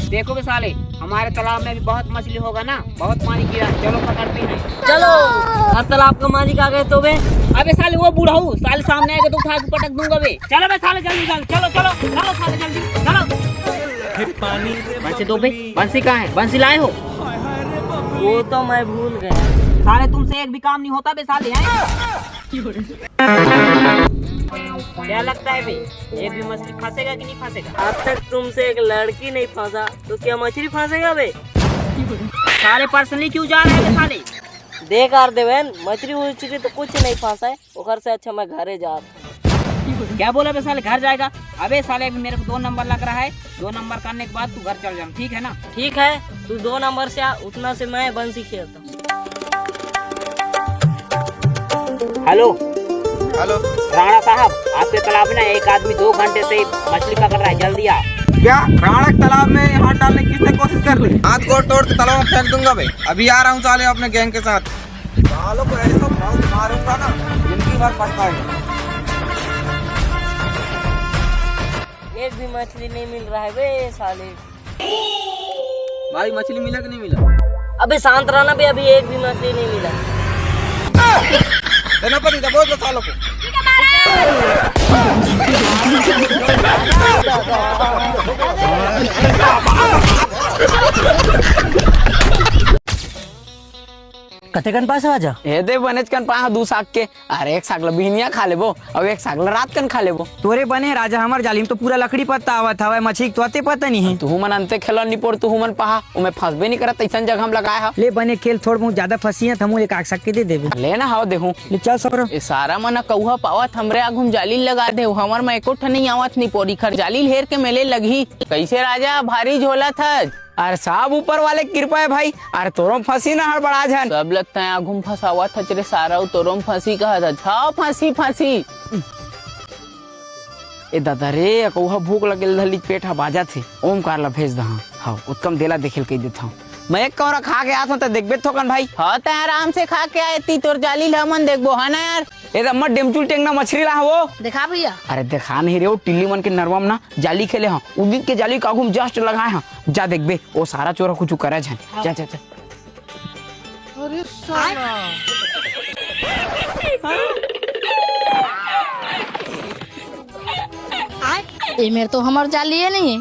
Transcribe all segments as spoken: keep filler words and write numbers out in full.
देखो बे साले, हमारे तालाब में भी बहुत मछली होगा ना, बहुत पानी गिरा, चलो पकड़ते हैं। चलो। हर तालाब का मालिक आ गए तो बे। अबे साले वो बुढ़ऊ, साले सामने आएगा तो उठा के पटक दूंगा बे। चलो बे साले जल्दी चल, चलो चलो चलो साले जल्दी चलो। बंसी दो बे, बंसी कहाँ है? बंसी लाए हो? वो तो मैं भूल गया। साले तुमसे एक भी काम नहीं होता बे साले, हैं? क्या लगता है बे, एक भी मछली फंसेगा कि नहीं फंसेगा? अब तक तुमसे एक लड़की नहीं फंसा तो क्या मछली फंसेगा बे? साले पर्सनली क्यों जा रहे हैं बे साले? देख यार देवेन, मछली उछली तो कुछ नहीं फंसा है, ओकर से अच्छा मैं घरे जात। क्या बोला बे साले, घर जाएगा? अबे साले अभी मेरे को दो नंबर लग रहा है, दो नंबर करने के बाद तू घर चल जाना, ठीक है ना? ठीक है, तू दो नंबर से आ, उतना से मैं बंसी खेलता हूँ। हेलो। हेलो। राणा साहब, आपके तालाब में ना एक आदमी दो घंटे से मछली पकड़ रहा है, जल्दी आ। क्या? राणा के तालाब में हाथ डालने की किसने कोशिश कर ली? हाथ गोड़ तोड़ के तालाब में फेंक दूंगा बे। अभी आ रहा हूँ साले अपने गैंग के साथ। सालों को ऐसा मार-, मारूंगा ना, जिंदगी भर पछताएगा। एक भी मछली नहीं मिल रहा है बे साले। भाई, मछली मिला कि नहीं मिला? अबे शांत रहना बे, अभी एक भी मछली नहीं मिला। सेनापति, दबोच लो सालों को। कतेकन पास आजा? ए दे, बनेच कन पाए हंव दू साग के। अरे, एक साग ल बिहनिया खा लेबो, अउ एक साग ल रात कन खा लेबो। तोरे बने राजा, हमर जाली में तो पूरा लकड़ी पत्ता आवत हवय, मछली के तो अते पता नहीं है। तुहू मन अंते खेलो निपोर, तुहू मन पहा, ओमे फंसबे नहीं करत, अइसन जगह हम लगाए हा। ले बने खेल, थोड़ बहुत ज्यादा फंसी है, त हमू एक आग सक के दे देबे। ले ना, हाव देहूं। ले चल सौरभ। ए सारा मन कौहा पावत हमरे आगू में जाली लगा दे, हमर में एको ठन नहीं आवत निपोर, इखर जाली हेर के मेले लगही। कैसे राजा, भारी झोला था? अरे सब ऊपर वाले के कृपा है भाई। अरे तोरो में फंसी ना हड़बड़ा झन। सब लगता है आगू में फंसावत हच रे सारा, तोरो में फंसी कहत हच। हाँ, फंसी, फंसी। ए दादा रे, अकौहा भूख लगेल धली, पेट ह बाजत हे। ओमकार ला भेज दहा। हाँ, उत्तम देला देखेल कह देत हूँ। मैं एक कौरा खा के आत हूँ, त देखबे थोकन भाई। हाँ, त आराम से खा के आए, ती तोर जाली ला मन देखबो, है ना यार? ए रम्मा, डेमचुल टेंगना मछरी ला वो। देखा भैया। अरे देखा नहीं रे, वो टिल्ली मन के नरवा में ना जाली खेले हाँ, उदित के जाली के आगू में just लगाए हाँ। जा देखबे, वो सारा चोर कुछ करे झन। हाँ। जा, जा, जा। अरे साला। ए मेर तो हमर जाली ये नहीं है।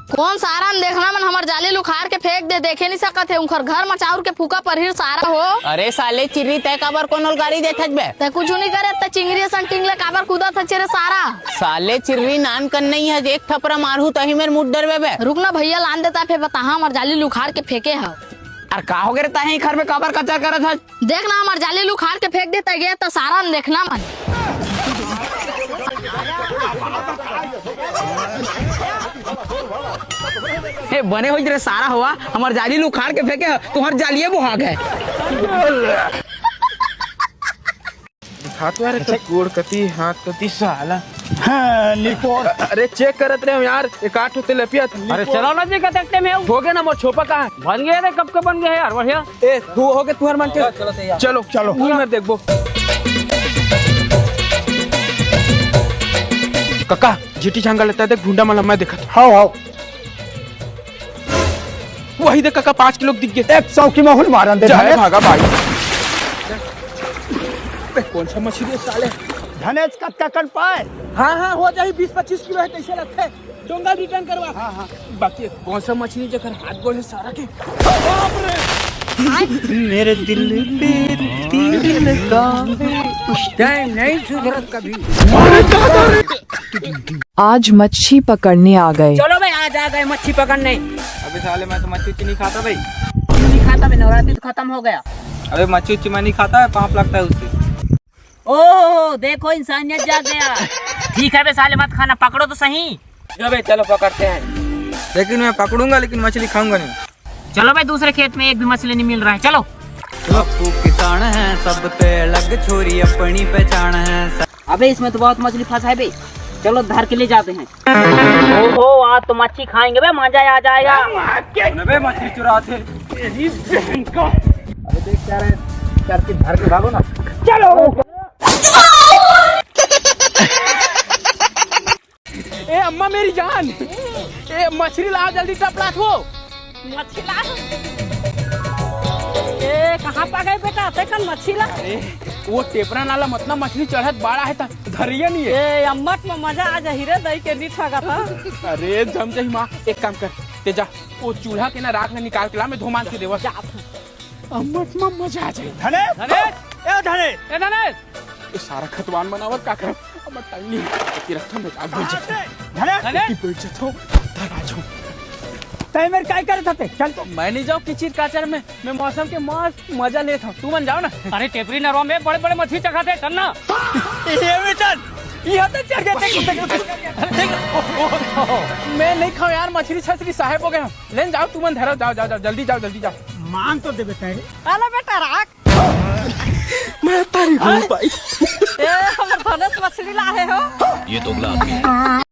कौन सारा न देखना मन हमर जाली ल उखाड़ के फेंक दे, देखे नहीं सकत हे, उनकर घर म चाउर के फूका परही सारा हो। अरे साले चिर्री, तै काबर कोनो ल गारी देथच बे? तै कुछु नहीं करे, तै चिंगरी असन टींग ले काबर कूदत हच रे सारा? साले चिर्री नान कन नहीं है, एक थपरा मारहू तही मेर मुड़ डरबे बे। रुक ना भैया, लान देता फेर बताहा, हमर जाली ल उखाड़ के फेंके हव। अरे का हो गे रे, तहे घर में काबर कचर करत हच? देख ना, हमर जाली ल उखाड़ के फेंक देता गया, त सारा न देखना मन। ए, बने होई रे सारा होवा, हमर जाली ल उखाड़ के फेंके, तुहर जालिये बोहा गे। दिखा तो यार, एक तो गोड़ कती, हाथ कती, साला। हाँ, निपोर। अरे, check करत रहे हो यार, एक आठ होते लपिया था। अरे, चलो ना जी, कतक time है? हो गया ना, मोर छोपा कहाँ है? बन गया रे, कब का बन गया है यार, बढ़िया। ए, तू हो गया, तुहर मन के। चलो, चलो, चलो। चलो। उही मेर देखबो। कका, झींटी झांगा लेता है, देख, भुंडा मन ल मैं देखत हूँ। हाव, हाव। वही देख कका, पाँच किलो दिख गए। एक चौकी में हुल मारन दे, जाए धनेश। भागा भाई। बे, कौन सा मछली है साले? धनेश, कतका कन पाए? हाँ, हाँ, हो जाही, बीस पच्चीस किलो है, कैसे लगते? डोंगा return करवा। हाँ, हाँ। बाकी कौन सा मछली जेकर हाथ गोड़ है सारा के? बाप रे! मेरे दिल पे तीर लगा। तै नहीं सुधरत कभी। आज मच्छी पकड़ने आ गए। चलो बे, आज आ गए मच्छी पकड़ने। अबे साले, मैं तो मच्छी उच्छी नहीं खाता बे। क्यों नहीं खाता बे? नवरात्रि तो खत्म हो गया। अबे मच्छी उच्छी मैं नहीं खाता, पाप लगता है उससे। ओहो, देखो इंसानियत जाग गया। ठीक है बे साले, मत खाना, पकड़ो तो सही। चलो बे, चलो पकड़ते हैं। लेकिन मैं पकड़ूंगा, लेकिन मछली खाऊंगा नहीं। चलो बे, दूसरे खेत में एक भी मछली नहीं मिल रहा है, चलो। बापू किसान है, सब ते अलग छोरी अपनी पहचान है। अबे, इसमें तो बहुत मछली फंसा है बे, चलो धर के ले जाते हैं। ओहो, आज तो मच्छी खाएंगे बे, मजा आ जाएगा। अबे, मछली चुराते। तेरी बहन का। अबे देख क्या रहे, करके धर के भागो ना। चलो। ए, अब अम्मा मेरी जान, ए मछली लाव जल्दी, टपलात हो। मछली ला। ए, कहाँ पा गए बेटा, ते कन मछली ला? अरे, वो टेपरा नाला मतलब मछली चढ़त बाड़ा है त धरिया नहीं है। ए, अम्मट में मजा आ जाही रे, दही के नी ठगत ह। अरे, जम जाही माँ, एक काम कर, ते जा, वो चूल्हा के ना राख में निकाल के ला, मैं धोमान के देवत। जा। अम्मट में मजा आ जाही। धनेश! धनेश! ए धनेश! ए धनेश! ये सारा खतवान बनावत का करम? अब टाइम नहीं है, तेरा थम में आग बन जाता है। धनेश! धनेश! बैठ जाता हूँ, धर आ जाऊँ। तय मेरे काय करत हते? चल तो। मैं नहीं जाऊँ किचिर काचर में, मैं मौसम के मस्त मजा लेत हूँ। तू मन जाओ ना। अरे टेपरी नरवा में बड़े बड़े मछली चखाते, चल ना। ये भी चल। यहाँ तक चढ़ गए, देख, देख, देख। मैं नहीं खाऊँ यार, मछली छछली साहेब हो गए हम। लेन जाओ, तू मन धरो, जाओ, जाओ, जाओ, जल्दी जाओ, जल्दी जाओ। मान तो देबे तय। अरे बेटा राख। मैं तारी हूँ भाई। ए, हमर धनेश मछली लाहे हो। ये दोगला आदमी है।